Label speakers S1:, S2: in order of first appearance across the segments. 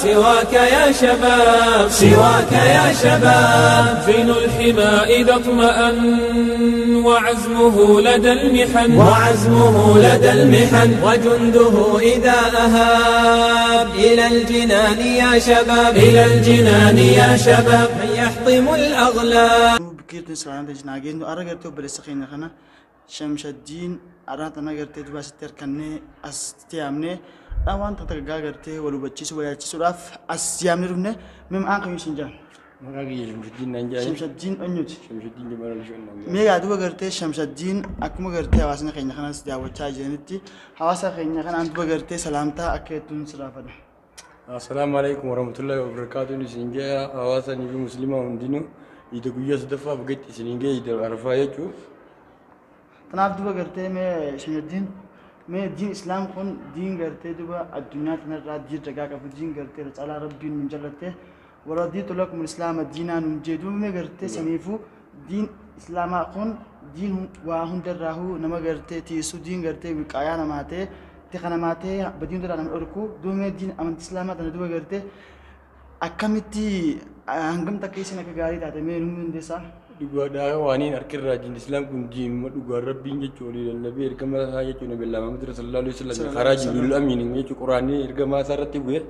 S1: سواك يا شباب، سواك يا شباب. زين الحمى إذا اطمأن وعزمه لدى المحن، وعزمه لدى المحن، وجنده إذا أهاب إلى الجنان يا شباب، إلى الجنان يا شباب. من يحطم الأغلال.
S2: Bikirtiin salaamta isin haa geenyu. Arra gartee obboleessa keenya kana Shamshaddiin arraa tana gartee duba asitti harkannee as yaamnee dhaan waan takka gaa gartee wal hubachiisuu wal yaachisuudhaaf as yaamnee dhufne. Mee maqaan kamiyyuu isin jaan?
S3: Maqaa kiyya Shamshaddiin naan jedhani.
S2: Shamshaddiin eenyuti?
S3: Shamshaddiin Jamaal Alshoon naan jedhani.
S2: Mee gaa duba gartee Shamshaddiin akkuma gartee hawaasni keenya kanas daawwachaa jiranitti hawaasa keenya kanaan duba gartee salaamtaa akka jettuun sirraa fadha.
S3: Assalaamu alaikum warahmatullahi wabarakatuh. Isin jaa hawaasa fi musliima hundinuu iida guyyaa sadaffaa bugetti isin ga'e, iida Arafaa jechuu.
S2: Tanaaf duba gartee mee Shamshaddiin, mee diin Islaam kun diin gartee duba addunyaa tanarraa diin ragaa qabu, diin gartee irra caalaa Rabbiin nun jallatte, ورضيت لكم الإسلام دينا nun jee. Duba mee gartee saniifuu diin Islaamaa kun diin waa hundarraahuu nama gartee tiisu, diin gartee wiqaayaa namaa ta'e, tika namaa ta'e, badii hundarraa nama dhorku. Duba mee diin amantii Islaamaa tana duba gartee akkamitti hangam takka isin akka gaarii taate mee nu hundeessaa?
S3: Dhugaadhaa waaniin harkirraa diin Islaam kun diinuma dhugaa Rabbiin jechuun olii lallabee ergama isaa jechuun Nabi Muhammad sallallahu alaihi wasallam karaa Jibriil Amiin jechuun Quraanni ergamaa isaa irratti bu'e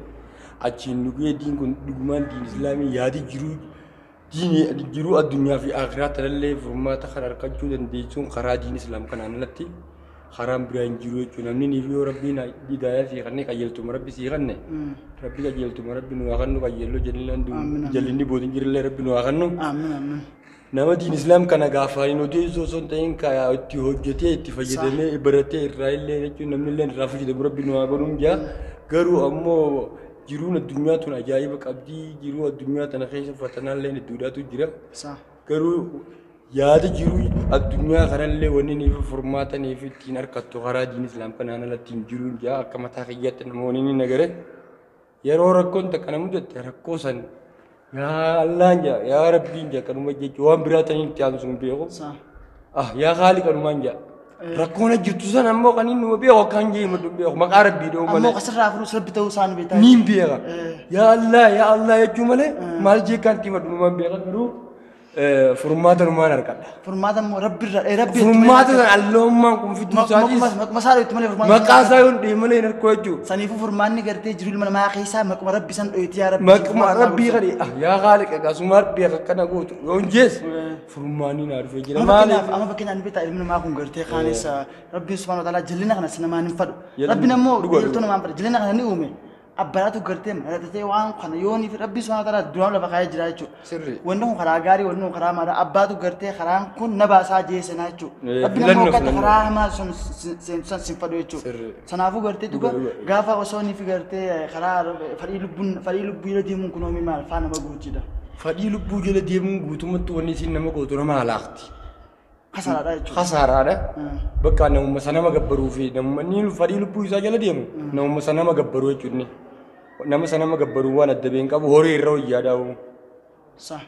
S3: achiin dhugee. Diin kun dhugumaan diin Islaamii yaadi jiruu diini jiruu addunyaa fi akhiraa talallee furmaata kan argachuu dandeessuun karaa diin Islaam kanaan alatti karaan biraa hin jiru jechuudha. Namni ni fi yoo Rabbiin hidaayaa sii kanne, qajeeltuma Rabbi sii kanne, Rabbi qajeeltuma Rabbi nu haa kannu, qajeelloo jallinaan jallinni bootin jirillee Rabbi nu haa kannu.
S2: Amiin, amiin.
S3: Nama diin Islaam kana gaafaaniin odeessuu osoo hin ta'in ka itti hojjetee itti fayyadamee baratee irraa illee jechuun namni illee irraa fayyadamu Rabbi nu haa godhuun jaa. Garuu ammoo jiruun addunyaa tun ajaa'iba qabdii, jiruu addunyaa tana keessa fatanaallee hedduudhaatu jira. Garuu yaada jiruu addunyaa kanallee wanni ni furmaatanii fi ittiin harkattu karaa diin Islaam kanaan alatti hin jiruun jaa. Akka mataa kiyyaatti namoonni ni nagare yeroo rakkoon takka na mudatte, rakkoo san yaa Allaan jaa, yaa Rabbiin jaa, kanuma jechuun waan biraa taniin itti aansu hin beeku. Ah, yaa Haali, kanumaan jaa. Rakkoon jirtu san ammoo kan inni beeku akkaan jee himatu beeku maqaa Rabbii dha'u
S2: Ammoo
S3: malee.
S2: Kasirraa furus Rabbi ta'uu isaan beektaa.
S3: Niin beeka. Yaa Allah, yaa Allah jechuu malee maal jee kan itti himatu numaan beeka, garuu furmaata numaan argadha.
S2: Furmaata immoo Rabbi irraa Rabbi.
S3: Furmaata san Allahummaan kun fiduu isaatis
S2: Maquma isaa dho'itti malee furmaata.
S3: Maqaa isaa yoon dhiye malee hin argu jechuudha.
S2: Saniifuu furmaanni gartee jiruu ilma namaa keessaa maquma Rabbi san dho'itti, yaa Rabbi.
S3: Maquma Rabbii kadi, ah yaa Haaliq, akkasuma Rabbii akkana gootu yoon jees furmaanni naa dhufee jira.
S2: Amma
S3: Maaliif?
S2: fakkeenyaaf, amma fakkeenyaaf ni beektaa, ilmi namaa kun gartee kaanis Rabbiin subhaanahu wa ta'ala jallina kana si namaan hin fadhu. Rabbiin ammoo qajeeltoo namaan fadha. Jallina kana ni uume. Abbaraatu gartee maratee waan kana yoonii fi Rabbiin subhaanahu wa ta'ala duraan lafa kaa'ee jira jechuudha. Wanni kun karaa gaarii, wanni kun karaa maadha. Abbaatu gartee karaan kun na baasaa jee seenaa jechuudha. Rabbiin ammoo
S3: Filannoo
S2: akkatti
S3: filannoo.
S2: karaa hamaa sun seentu san sin fadhu jechuudha. Sanaafuu gartee duba gaafa osoo inni fi gartee karaa fadhii lubbuun fadhii lubbuu jala deemuun kun oomii maal faa nama gochuudha?
S3: Fadhii lubbuu jala deemuun guutumatti wanni isin nama gootu nama halaakti.
S2: Kasaaraadha jechuudha.
S3: Kasaaraadha. Bakka namumma sana gabbaruu fi namumma inni fadhii lubbuu isaa jala deemu namumma sana gabbaruu jechuudha. Nama sana gabbaruu waan adda been qabu horii irra wayyaadhaa.
S2: Sa.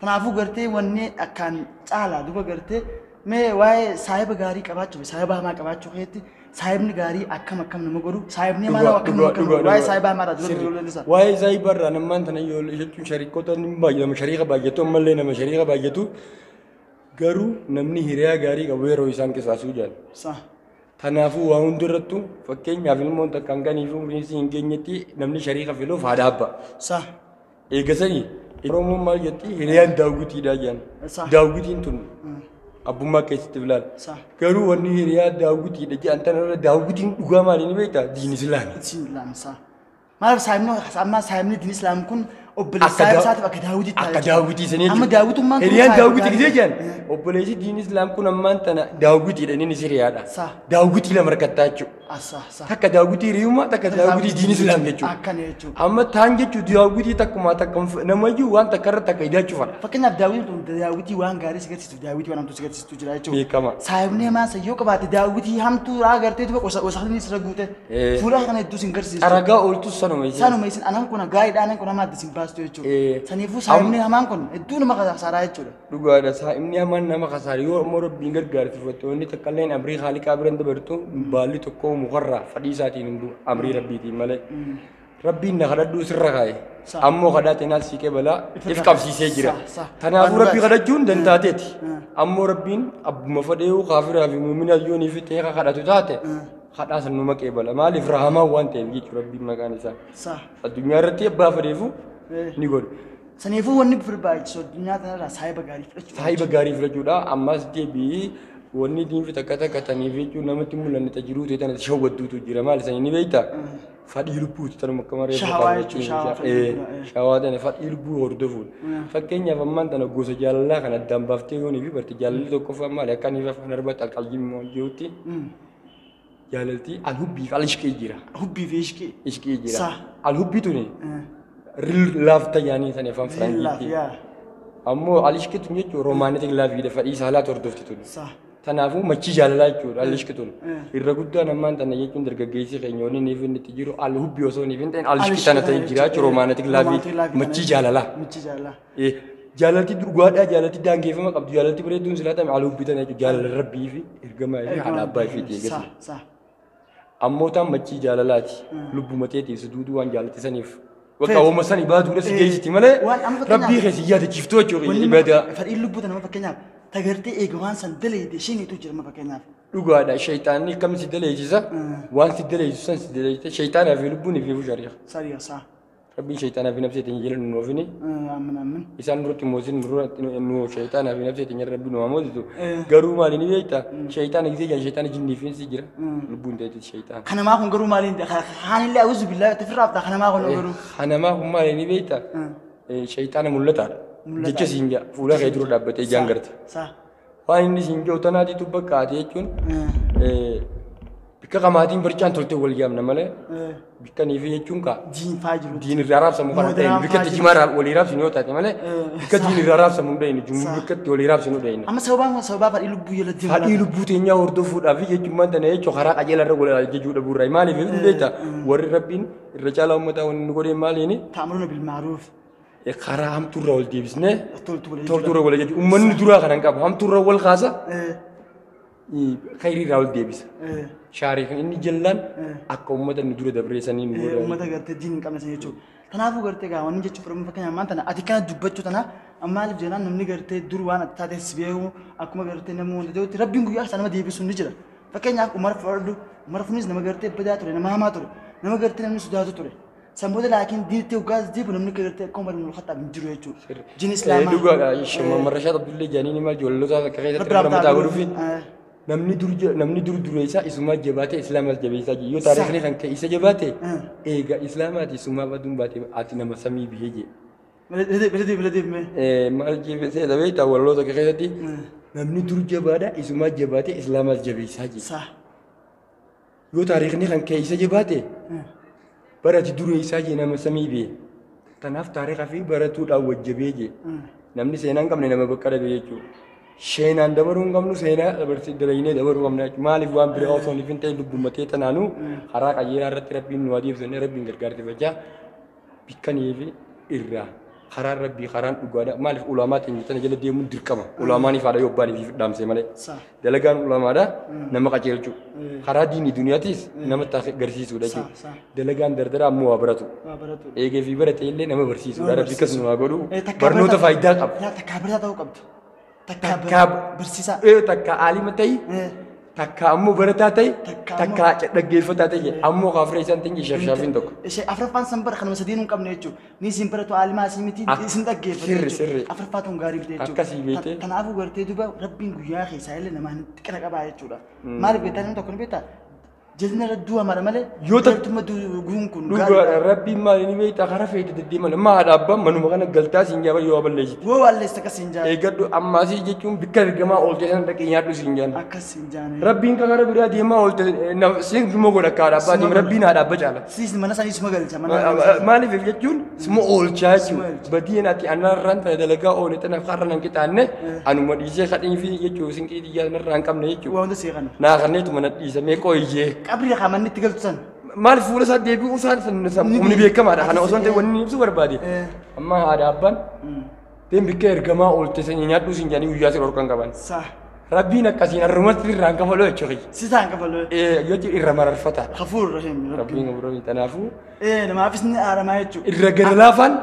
S2: Kanaafuu gartee wanni akkaan caalaa duba gartee mee waa'ee saahiba gaarii qabaachuu fi saahiba hamaa qabaachuu keessatti saahibni gaarii akkam akkam nama godhu, saahibni hamaa akkam akkam nama godhu, waa'ee saahiba hamaadhaa duba yoo lallisa.
S3: Waa'ee saahiba irraa nammaan tana yoo jechuun shariikota ni baay'atu, nama shariika baay'atu, ammallee nama shariika baay'atu, garuu namni hiriyaa gaarii qabu yeroo isaan qisaasuu jaal.
S2: Sa.
S3: Kanaafuu waa hundarrattu fakkeenyaaf ilmoon takka hanganii fi umriin isii hin geenyetti namni shariika filuuf haadha abba.
S2: Sa.
S3: Eegasanii Oromoon maal jetti? Hiriyaan daawwitiidha jedhan.
S2: Sa.
S3: Daawwitiin tun abbummaa keessatti filaal.
S2: Sa.
S3: Garuu wanni hiriyaa daawwitiidha jedhan tanarra daawwitiin dhugaa maali ni beektaa? Diin Islaami.
S2: Diin Islaam sa. Maaliif saahibni ammaa saahibni diin Islaam kun obboleessa saahiba isaatiif akka daawwitii ta'a
S3: Akka
S2: jechuudha.
S3: daawwitii sanii.
S2: Amma daawwitummaan kun
S3: Hiriyaan
S2: saahiba
S3: daawwitii
S2: gaarii.
S3: gisee jedhan obboleessi diin Islaam kun ammaan tana daawwitiidha, inni hiriyaadha.
S2: Sa.
S3: Daawwitii lama harkattaa jechuudha.
S2: Asa sa.
S3: Takka daawwitii hiriyummaa, takka daawwitii diin Islaam jechuudha.
S2: Akkana jechuudha.
S3: Amma taan jechuun daawwitii takkumaa takka namayyuu waan takka irra takka idaachuu fadha.
S2: Fakkeenyaaf daawwitiin tun daawwitii waan gaarii si agarsiistu, daawwitii waan hamtuu si agarsiistu jira jechuudha.
S3: Beekama.
S2: Saahibni hamaa san yoo qabaate daawwitii hamtuu agartee duba wasaqni sirra guute. Fuula kana hedduu sin garsiistu.
S3: Xaragaa ooltus sanuma ishee.
S2: Sanuma isin anan kun gaariidha, anan kun hamaatti isin baastu jechuudha. Saniifuu saahibni hamaan kun hedduu nama kasaaraa jechuudha.
S3: Dhugaadha, saahibni hamaan nama kasaara. Yoo ammoo Rabbiin gargaarsifatte, wanni takka illee amrii Haaliqaa biran dabartu, baalli tokko mukarraa fadhii isaatiin hin bu'u amrii Rabbiitiin malee. Rabbiin na kadhadhuu sirra kaa'e. Ammoo kadhaa naas siqee balaa if qabsiisee jira. Kanaafuu rabbii kadhachuun dandaateeti. Ammoo rabbiin abbuma fedheewu kaafiraa fi muuminaa yoonii fi ta'ee kadhatu taate kadhaa san numa qeebala. Maaliif rahamaa waan ta'eef jechuudha rabbiin maqaan isaa. Addunyaa irratti abbaa fedheefu ni godhu.
S2: Saniifuu wanni barbaachisu addunyaa kanarraa saayiba gaarii fudhachuudha.
S3: Saayiba gaarii fudhachuudha. Ammas deebii wanni diinfi takka takka taniif jechuun namatti mul'anne tajiruu ta'e tana shawwadduutu jira. Maal isanii ni beektaa? Fadhii lubbuuti tanuma akka maree shawaa tana fadhii lubbuu hordofuudha. Fakkeenyaaf ammaan tana gosa jaalalaa kan addaan baaftee yoonii fi barte jaalalli tokkoffaa maali akka inni afaan arbatti alqalbii jirutti jaalalti alhubbii fi alishqii jira.
S2: Hubbii fi ishqii.
S3: Ishqii jira. Alhubbii tuni real love tajaanii sana afaan Faranjiitti. Ammoo alishqii tun jechuun romantic love fadhii saalaa hordofti tuni. Kanaafuu machii jaalalaa jechuudha alishqi tun. Irra guddaan ammaan tana jechuun dargaggeessi keenya wanni inni fi inni jiru alhubbii osoo inni hin ta'in alishqi tana ta'e jira jechuudha romantic love machii jaalalaa. Jaalalti dhugaadhaa jaalalti daangeffama qabdu jaalalti bareedduun silaa ta'e alhubbii tana jechuudha jaalala rabbii fi ergamaa fi haadha abbaa fi eeggatu. Ammoo taan machii jaalalaati lubbuma teetiif suduuduu waan jaalattisaniif. Bakka uuma sanii baatuudha si geessiti malee rabbii keessa yaadachiiftuu jechuudha ibadaa.
S2: Fadhiin lubbuu nama fakkeenyaaf tagartee eega waan san daleede isheen jira fakkeenyaaf.
S3: Dhugaadha shayitaanni kam si daleessisa waan si daleessisu san si daleessisa shayitaanaa fi lubbuun fi shari'a.
S2: Sariya saa.
S3: Rabbiin shayitaanaa fi nafsee teenya jala nu oofini.
S2: Amin amin.
S3: Isaan duratti moosin nu shayitaanaa fi nafsee teenya rabbi nu hamoosisu. Garuu maali ni beektaa shayitaana gisee jaan shayitaana jinnii fi insi jira lubbuun ta'eeti shayitaan.
S2: Kanamaa kun garuu maaliin haanillee awuzu billaa tifirraaf ta'a kanamaa kun garuu.
S3: Kanamaa kun maali ni beektaa shayitaana mul'ataadha. Jecha siin jaa fuula kee dura dhaabbatee ijaan garta. Waan inni siin jiru tanaatiitu bakka ati jechuun bikka qamaatiin barcaan toltee wal yaamna malee bikka niifi jechuun kaa
S2: Diin faa jiru.
S3: diin irraa raabsamu kana ta'e bikka itti jimaa walii raabsinu yoo taate malee bikka diin irraa raabsamu hin dhayinu jumuu bikka itti walii raabsinu dhayinu.
S2: Amma sababaan sababaa fadhii lubbuu jala deemu.
S3: Fadhii lubbuu teenyaa hordofuudhaaf jechuun maanta na jechuun karaa qajeelaa irra wal ajajuu dhabuurraa maaliif hin beektaa warri rabbiin irra caalaa uummataa wanni nu godheen maaliini
S2: Ta'amuruna bil ma'ruuf.
S3: Karaa hamtuurraa wal deebisnee toltuurra wal jechuudha. Uummanni duraa kana hin qabu. Hamtuurra wal kaasa khayriirraa wal deebisa. Shaarii kan inni jallaan akka uummata inni dura dabreessanii nu godha.
S2: Uummata gartee diin hin qabne sana jechuudha. Kanaafuu gartee gaa wanni jechuun fudhamu fakkeenyaaf ammaan tana ati kana dubbachuu tana maaliif jennaan namni gartee dur waan ati taate si beeku akkuma gartee namni wanta ta'utti rabbiin guyyaa isaa nama deebisu ni jira. Fakkeenyaaf Umar fudhadhu Umar funis nama gartee badaa ture nama hamaa ture nama gartee namni sodaatu ture. Samboota laakiin diinti hoggaas deebu namni gartee akka Umar ibn Khattaab hin jiru jechuudha. Diin Islaamaa.
S3: Dhugaadha. Shamarran Abdullee Jaaniin maal ijoollota akka keessatti ramataa godhuufi namni dur dureessaa isumaa jabaate islaamas jabeessaa jiru. Yoo taarikhni kan ka'e isa jabaate eega islaamaati isumaa baduun baate ati nama samii biyya jee. Maal jeesee beektaa walloota akka keessatti namni dur jabaadha isumaa jabaate islaamas jabeessaa jiru. Yoo taarikhni kan ka'e isa jabaate barati dureessaa jee nama samii biyya. Kanaaf taarikha fi baratuudhaan wajjabee jee. Namni seenaa hin qabne nama bakka dhabe jechuudha. Seenaan dabaruu hin qabnu seenaa dalaginee dabaruu qabna jechuudha. Maaliif waan biraa osoo hin ta'in lubbummatee tanaanuu karaa qajeelaa irratti rabbiin nu adeemsisanii rabbiin gargaartifachaa bikkanii fi irraa karaan rabbii karaan dhugaadha. Maaliif ulamaa teenya tana jala deemuun dirqama. Ulamaan ifaadha yoo abbaan fi dhaamsee malee. Dalagaan ulamaadha nama qajeelchuu. Karaa diinii duniyaatiis nama agarsiisuudha jechuudha. Dalagaan dardaraa ammoo waa baratu. Eegee fi barate illee nama barsiisuudha. Rabbi akkasuma waa godhu. Barnoota faayidaa qaba.
S2: Takkaa barataa ta'uu qabdu.
S3: Takkaa
S2: barsiisaa.
S3: Takkaa aalima ta'e. Takkaa ammoo barataa ta'e. Takkaa dhaggeeffataa ta'e. Ammoo kaafiree isaan ta'e shafshaafiin tokko.
S2: Afraffaan san bara kanuma sadiin hin qabne jechuudha. Ni isin baratu aalimaa isin miti isin dhaggeeffatu jechuudha. Afraffaa tun gaarii miti jechuudha.
S3: Akkasii beekte.
S2: Kanaafuu gartee duuba rabbiin guyyaa keessaa illee namaan xiqqina qabaa jechuudha. Maaliif beektaa namni tokko ni beektaa? Jalina irra du'a mara malee galtuma du'uun kun
S3: dhugaadha. Rabbiin maali ni beektaa karaa feete deddeeman amma haadha abbaan manuma kana galtaa siin jaaba yoo balleessite.
S2: Woo balleessite akkas siin jaaba.
S3: Eeggadhu ammaasii jechuun bikka ergamaa oolte sana dhaqee nyaadhu siin jaana.
S2: Akkas siin jaana.
S3: Rabbiin kan gara biraa deemaa oolte siin suma godha akka haadha abbaa deema rabbiin haadha abbaa caala.
S2: Siis mana isaanii suma galcha mana.
S3: Maaliif jechuun suma oolchaa jechuudha. Badiin ati anarraan tana dalagaa oole tanaaf har'a nan qixaanne anuma dhiisee kadhii fi jechuun sinqii xiyyaa narraa hin qabne jechuudha.
S2: Waa hunda seeqan.
S3: Naa kanneetu mana dhiise meeqoo iyyee.
S2: Qabri manni itti galtu san.
S3: Maal fuula isaa deebi'uu isaan humni beekamaadha. Kana osoo hin ta'in wanni ibsu barbaade. Amma haadha abbaan deem bikka ergamaa oolte sanyii nyaadhu siin jedhanii guyyaa si dhorkan qaban. Rabbiin akkasiin harrumatti irraan kafaluu jechuudha.
S2: Sisaan kafaluu.
S3: Yoo irra mararfata.
S2: Ghafuur Rahiim.
S3: Rabbiin ghafuur kanaafuu.
S2: Namaafis ni aaramaa jechuudha.
S3: Irra gad laafaan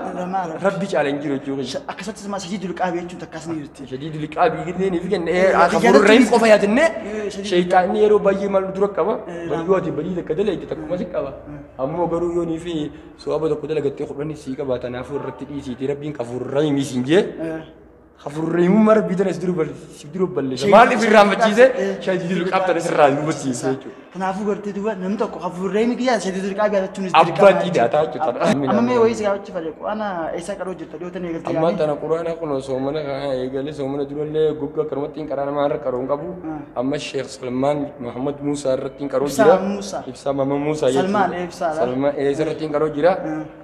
S3: rabbi caala hin jiru jechuudha.
S2: Akkasattis maa shadiidul qaabii jechuun takkaas ni jirti.
S3: Shadiidul qaabii illee ni fi kenne ghafuur Rahiim qofa yaadannee shayxaanni yeroo baay'ee maal dura qaba. Badii ati badii takka dalagde takkuma si qaba. Ammoo garuu yoo ni fi soaba tokko dalagattee kudhanii sii qaba kanaafuu irratti dhiisiiti rabbiin ghafuur Rahiim siin jee. Ghafuur Rahiimummaa rabbii tana si dura balleessa. Maaliif irraanfachiise shadiidul qaab tana sirraa hubachiise jechuudha.
S2: Kanaafuu gartee duuba namni tokko Ghafuur Rahiim kiyyaa shadiidul qaabii jechuunis
S3: dirqama. Abbaa diidaa jechuudha.
S2: Amma mee wayii si gaafachuu fedhe quraana eessa qaroo jirta dhiyoo tana eegaltee
S3: Ammaan tana quraana kun soomana eegalee soomana durallee goggaa akkanumatti hin qaraa namaa irra qaroo hin qabu. Amma Sheekh Salmaan Muhammad Muusaa irratti hin qaroo jira. Ibsaa Muhammad Muusaa
S2: jechuudha. Salmaan ibsaadha.
S3: Salmaan irratti hin qaroo jira.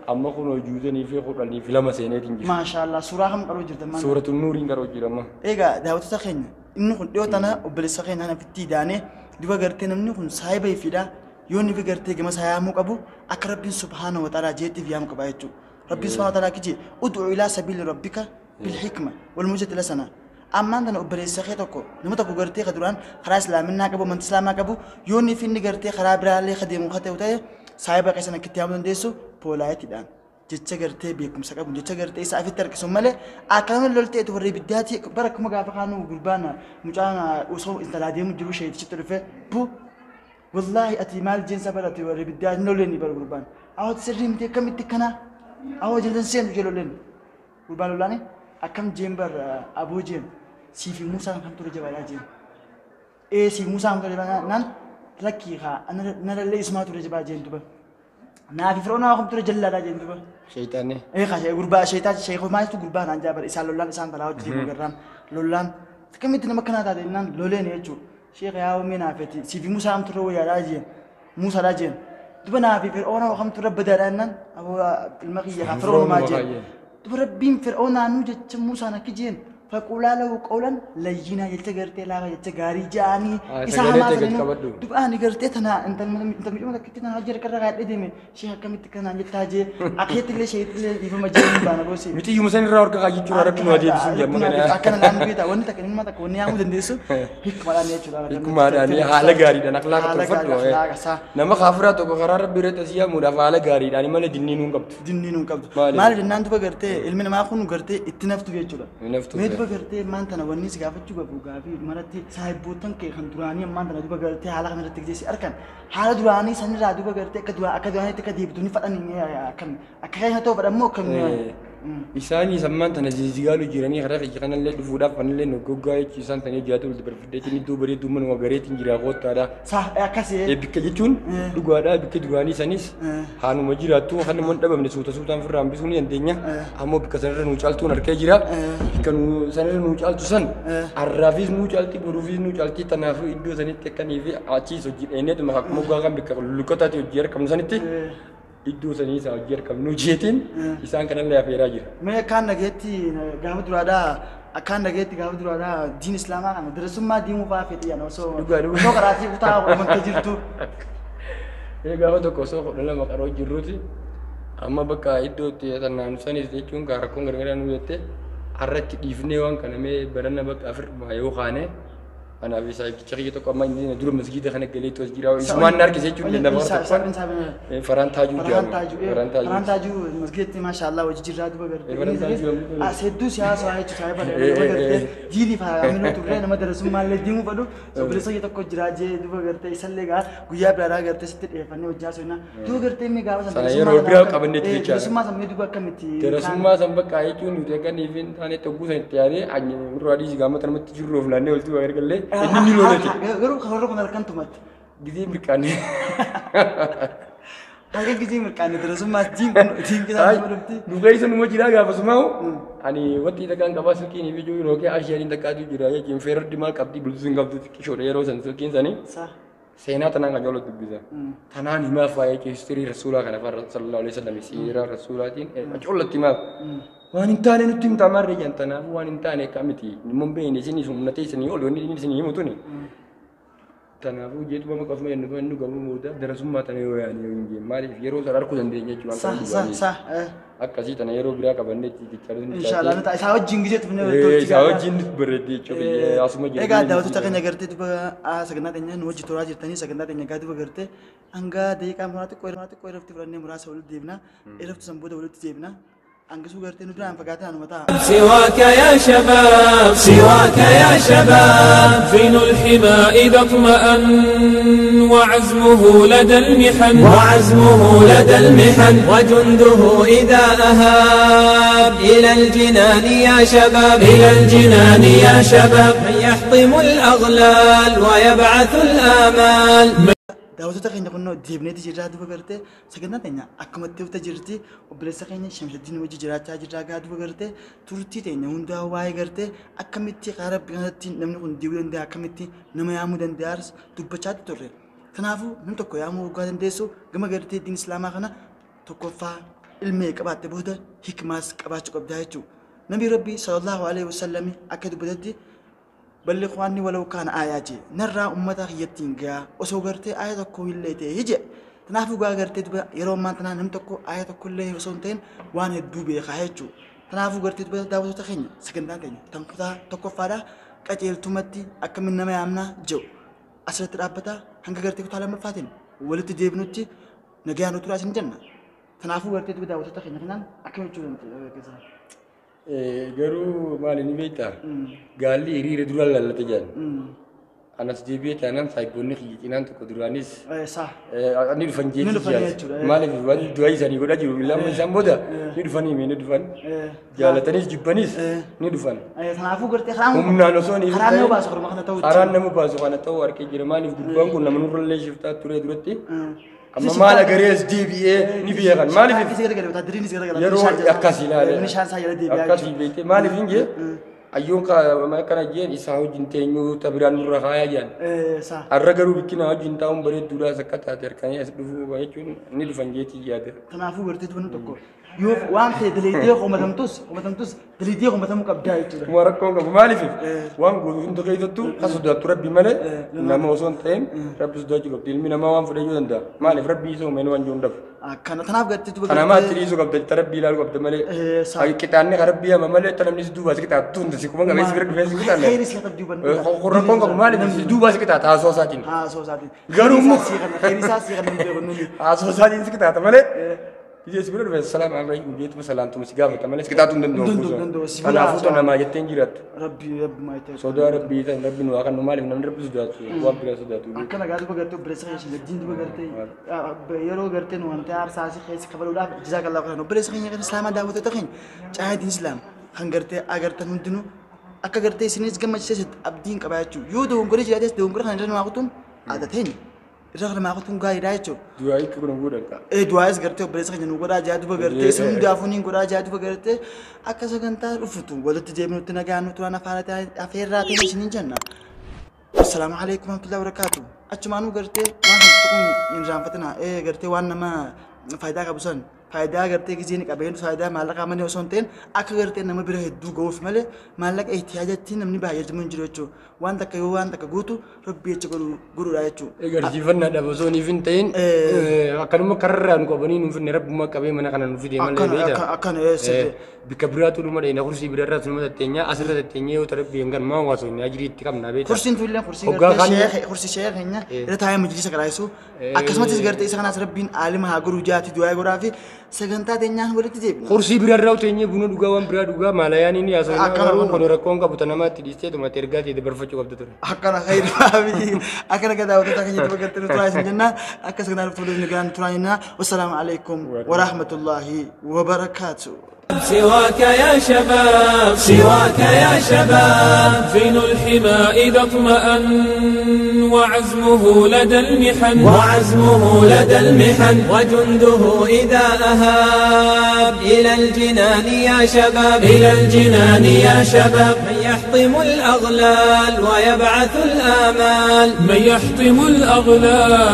S3: Amma kun juuzanii fi 12 seeneetiin jira.
S2: Maashaallah suuraa kam qaroo jirta?
S3: Suuratul Nuuriin qaroo jira amma.
S2: Egaa daawwattoota keenya inni kun dhiyoo tana obboleessa keenya ofitti daanee duba gartee namni kun saayiba ifiidha yoo inni gartee gama isaa yaamuu qabu akka rabbiin subhaanahu wa ta'aalaa jeettiif yaamu qaba jechuudha. Rabbiin subhaanahu wa ta'aalaa kijee ud'u ilaa sabiili rabbika bilhikma wal maw'izati hasana. Ammaan tana obboleessa kee tokko nama tokko gartee ka duraan karaa islaaminaa qabu amantii islaamaa qabu yoo inni fi inni gartee karaa biraallee ka deemu ka ta'u ta'e saayiba keessan akkitti yaamuu dandeessu poolaayitiidhaan. Jecha gartee beekumsa qabu jecha gartee isaa ofitti harkisu malee akkama lolteetu warri ibiddaati bara akkuma gaafa kaanuu gurbaan mucaan osoo intalaa deemu jiru sheetichitti dhufe bu wallaahi ati maal jeensa barate warri ibiddaa hin loleen bara gurbaan awwa sirrii miti akkamitti kana awwa jensan seenu jee loleen gurbaan lolaani akkam jeen bar aboo jeen siifi Muusaan kam ture jabaadhaa jeen ee siif Muusaan kam ture jabaadhaa naan lakkii haa narallee isumaa ture jabaa jeen duba. Naafi Fir'oonaa kam ture jallaadhaa jeen duba.
S3: Shayxaanni.
S2: Ee gurbaa shayxaa sheekoo maaltu gurbaa naan jaabar isaan lollaan isaan talaa hojii deemu garraan lollaan akkamitti nama akkanaa taate naan loleen jechuudha. Sheekha yaa uumee naafeeti siifi Muusaa kam ture wayyaadhaa jeen Muusaadhaa jeen duba naafi Fir'oonaa kam ture badaadhaa naan aboo ilma kiyya haa Fir'oonumaa jeen. Duba rabbiin Fir'oonaa nuu jecha Muusaan akki jeen faquulaa lahu qawlan layyinaa jecha gartee laafa jecha gaarii ja'anii isa hamaa sanuu duba ani gartee tana intal mucuma takkitti tana hojii harkarra kaadhee deeme sheekh akkamitti kanaan jettaa jee akkeettillee sheetillee dhiifama jee hin baana boosee.
S3: Miti iyyuma san irraa horka kaayyachuudha rabbi nu adeemsisuu jemma kana.
S2: Akkana naan beektaa wanni takka inni takka wanni yaamuu dandeessu hikmaadhaan jechuudha.
S3: Hikmaadhaan haala gaariidhaan akhlaaqa tolfadhu. Nama kaafiraa tokko karaa rabbi irratti asii yaamuudhaaf haala gaariidhaan malee dinniin hin qabdu.
S2: Dinniin hin qabdu. Maal jennaan duba gartee ilmi namaa kun gartee itti naftu jechuudha. Mee duba gartee maan tana wanni si gaafachuu qabu gaafii maratti saahibboottan kee kan duraanii ammaan tana duba gartee haala kana irratti gisee arkan haala duraanii sanirraa duba gartee akka duraaniitti akka deebitu ni fadhan akkam akka keessa ta'u fadhan moo akkam
S3: Isaan sammaan tana zizigaalu jiranii karaa kiyya kanallee dhufuudhaaf kanallee nu goggaa jechuun isaan tana jaatu walitti barfiddeetiin iddoo bareedduu manuma gareetiin jira koottaadha.
S2: Sa akkasii.
S3: Bikka jechuun dhugaadha bikka duraanii sanis haanuma jiraattu kan namoonni dhabamne suuta suutaan firraa hambisuu ni dandeenya. Ammoo bikka sanarra nu caaltuun harkee jira. Bikka sanarra nu caaltu san har'aafis nu caalti boruufis nu caalti tanaafuu iddoo sanitti akkanii fi achiis hojii dheeneetuma akkuma goggaa kan bikka lukkataati hojii argamnu sanitti. Iddoo sanii isaa hojii argamnu jeetiin isaan kanallee afeeraa jira.
S2: Mee akkaan dhageetti gaafa duraadhaa diin islaamaa kana darasummaa diimuu fa'aa fedhe yana osoo osoo karaatii kutaa amantaa jirtu.
S3: Gaafa tokko osoo 12 qaroo jirruuti amma bakka iddoo itti naannoo sanis jechuun rakkoon gargaraa nu jettee har'atti dhiifnee waan kana mee barana bakka afirmaa yoo kaane anaaf isaa ibsicha kiyya tokko amma inni dura masgiida kana galee toos jira isumaan na harkise jechuun danda'a tokko Faraan Taajuu jedhama.
S2: Faraan Taajuu masgiidatti maashaallah hojii jirraa duba gartee. Hedduu siyaasa waa jechuudha saayiba duba gartee diinii faayaminuu turre nama darasummaa illee diimuu fedhu obboleessa kiyya tokko jira jee duba gartee isallee gaa guyyaa biraadhaa gartee sitti dhiyeeffannee hojjaa soinaa duba gartee mee gaafa
S3: sana yeroo biraa qabanneetti jechaadha.
S2: Darasummaa san mee duba akkamitti.
S3: Darasummaa san bakka jechuun nuti akkanii fi taanee tokkuu san itti yaadee irraa dhiisi gaamata namatti jirru of laannee oltu gargallee inni ni lolate.
S2: Garuu karoora kun halkan tumatti.
S3: Gizee mirqaanee.
S2: Halkan gizee mirqaanee darasummaa diin kun diin keessaa nama dhufti.
S3: Nu keessa numa jiraa gaafasumaa ani wanti takkaan qabaa silkiin fi jiru yookiin ashiyaaniin takkaatu jira jechuun feerardi maal qabdi bultuu hin qabdu xiqqishoodha yeroo san silkiin sanii. Seenaa tanaan kan jaalatu dubbisa. Tanaan himaaf waa'ee histirii rasuulaa kana farra sallallahu alaihi wasallam siiraa rasuulaatiin acollatti himaaf. Waan hin taane nutti himtaa maarree jan tanaaf waan hin taane akka miti immoo beekne isin humna teessanii ol wanni isin himu tuni. Kanaafuu jeetuma maqaa inni gamoo booda darasummaa tana yoo yaa'an yoo hin jeen maaliif yeroo sana arguu dandeenya jechuudha.
S2: Sa
S3: Akkasii tana yeroo biraa qabannee itti caaluu
S2: Inshallah nuti isaa wajjin gisee tufnee
S3: Isaa wajjin nuti bareeddee jechuudha asuma jira.
S2: Egaa daawwattoota keenya gartee duba sagantaa teenya nu wajji turaa jirtanii sagantaa teenya gaa duba gartee hanga daqiiqaa muraasa xiqqoo irratti fudhannee muraasa walitti deebina irratti san booda walitti deebina hangasuu gartee nu biraan fagaatee anuma ta'a.
S1: سواك يا شباب سواك يا شباب زين الحمى إذا اطمأن وعزمه لدى المحن وعزمه لدى المحن وجنده إذا أهاب إلى الجنان يا شباب إلى الجنان يا شباب من يحطم الأغلال ويبعث الآمال
S2: Daawwattoota keenya kunnoo deebneeti jirraa duba gartee sagantaa teenya akkumatti ufta jirti obboleessa keenya Shamsaddiin wajji jiraachaa jirraa gaa duba gartee turtii teenya hundaa waa'ee gartee akkamitti karaa kanatti namni kun deebi'uu danda'a akkamitti nama yaamuu danda'as dubbachaa turre. Kanaafuu namni tokko yaamuu waggaa dandeessu gama gartee diin islaamaa kana tokkoffaa ilmee qabaatte booda hikmaas qabaachuu qabdaa jechuudha. Nabi Rabbii sallallahu alaihi wasallam akka dubbatetti بلغ عني ولو كان آياتي نرى أمتا خيتين جا وسوغرتي آية كل تيجي تنافو غرتي دبا يرو ما تنا نمتكو آية كل وسونتين وان الدوبي خايتشو تنافو غرتي دبا داوتو تخين سكندان تاني تنقطع تكفارا قتيل تمتي أكمل نما يامنا جو أسرت رابطة هنگ غرتي كتالا مفاتين ولت جيبنوتي نجيانو تراس الجنة تنافو غرتي دبا داوتو تخين خنان أكمل شو كذا
S3: Garuu maali ni beektaa? Gaalli hiriira dura lallate jedhan. Anas deebi'ee taanaan saayibboonni kiyya cinaan tokko duraanis ni dhufan jechuudha. Maaliif waan du'aa isaanii godhaa jiru lama isaan booda ni dhufanii ni dhufan. Jaalatanis jibbanis ni dhufan.
S2: Kanaafuu gartee
S3: Humnaan osoo hin
S2: karaan nama baasu kana ta'u.
S3: Karaan nama baasu kana ta'u harkee jira maaliif gurbaan kun nama nurrallee shiftaa ture duratti. Amma maal agarees deebi'ee ni beekan maaliif yeroo akkas ilaale akkasii beekte maaliif hin jee ayyoon kana jeen isaa wajjin teenyuu tabiraan nurra kaayaa jedhan har'a garuu bikkina wajjin taa'uun bareedduudhaas akka taate harkanii as dhufuu jechuun ni dhufan jeetii yaada.
S2: Kanaafuu gartee tufannu tokko yoo waan ta'e dalaydee qomatamtus dalaydee qomatamuu qabdaa jechuudha.
S3: Kuma rakkoon qabu maaliif waan gootu hunda keessattuu kan sodaattu rabbi malee nama osoo hin ta'in rabbi sodaachuu qabdi ilmi namaa waan fudhachuu danda'a maaliif rabbi isa uumeen waan jiru dhabu.
S2: Akkana tanaaf gartee tuba
S3: Kana maatti dhiisuu qabda ta rabbi ilaaluu qabda malee qixaanni kan rabbi hama malee ta namni si duubaa si qixaattu hunda si kuma qabee si bira dhufee si qixaanne.
S2: Khayri si qabdi hubannu.
S3: Rakkoon qabu maaliif si duubaa si qixaata haasoo isaatiin.
S2: Haasoo isaatiin.
S3: Garuu immoo
S2: khayri isaa si kan beeku nuni.
S3: Haasoo isaatiin si qixaata malee. Ije si bira dhufee salaam alaikum jeetuma salaamtuma si gaafata malee si qixaatu hin danda'u. Kanaafuu ta namaa jettee hin jiraattu.
S2: Rabbi rabbi maayitee.
S3: Sodaa rabbii ta'e rabbi nu haa kennu maaliif namni rabbi sodaatu waan biraa sodaatu.
S2: Akkana gaa duba gartee obboleessa keenya Shamsaddiin duba gartee yeroo gartee nu wanta aarsaa si keessa kafaluudhaaf jazaakallaahu khairan obboleessa keenya kan islaamaa daawwattoota keenya caayaa islaam kan gartee agartan hundinuu akka gartee isinis gammachiisetti abdiin qabaa jechuudha yoo dogongoree jiraates dogongora kana irra namaa kutuun aadaa teenya irra namaa kutuun gaariidha jechuudha.
S3: Du'aa hiikuu kun godhan kaa.
S2: Du'aayis gartee obboleessa keenya nu godhaa jaa duba gartee isin hundaafuu ni godhaa jaa duba gartee akka sagantaa dhufutu walitti deebinutti nagaan nu turaan afeerraa ta'e isiniin jenna. Assalaamu alaikum warahmatullahi wabarakatuh. Achumaanuu gartee waan kan tuquun hin raanfatina gartee waan nama faayidaa qabu san faayidaa gartee gizeen qabeen faayidaa maallaqaa malee osoo hin ta'in akka gartee nama bira hedduu ga'uuf malee maallaqa ihtiyaajatti namni baay'ee hin jiru jechuudha. Waan takka yoo waan takka guutu rabbi jecha godhuudha jechuudha.
S3: Agarsiifannaadhaaf osoo hin ta'in akkanuma kararraa nu qabanii nu finne rabbuma qabee mana kana nu fide malee beektaa.
S2: Akkana
S3: Bikka biraatu dhuma dheena kursii biraarraa sunuma tatteenyaa asirra tatteenyaa yoo tarabbii hin galmaa hawaasa hin ajirii itti qabna beektaa.
S2: Kursiin tullee kursii gartee kursii sheekh keenya irra taa'ee majlisa karaayisu akkasumas gartee isa kanaas rabbiin aalima haa godhuu jaati du'aa godhaa fi sagantaa teenyaan walitti deebina.
S3: Kursii biraarraa teenyee buna dhugaa waan biraa dhugaa maalayaanii ni haasofna garuu kun rakkoon qabu tanamaatti dhiistee tumatti ergaa ta'e dabarfachuu qabda ture.
S2: Akkana khayri akkana gadaawwattoota keenya duba gartee nu turaa isin jenna akka sagantaa dhuftu waliin gaan turaa jenna wassalaamu alaikum warahmatullaahi wabarakaatuh.
S1: سواك يا شباب سواك يا شباب زين الحمى إذا اطمأن وعزمه لدى المحن وعزمه لدى المحن وجنده إذا أهاب إلى الجنان يا شباب إلى الجنان يا شباب من يحطم الأغلال ويبعث الآمال من يحطم الأغلال.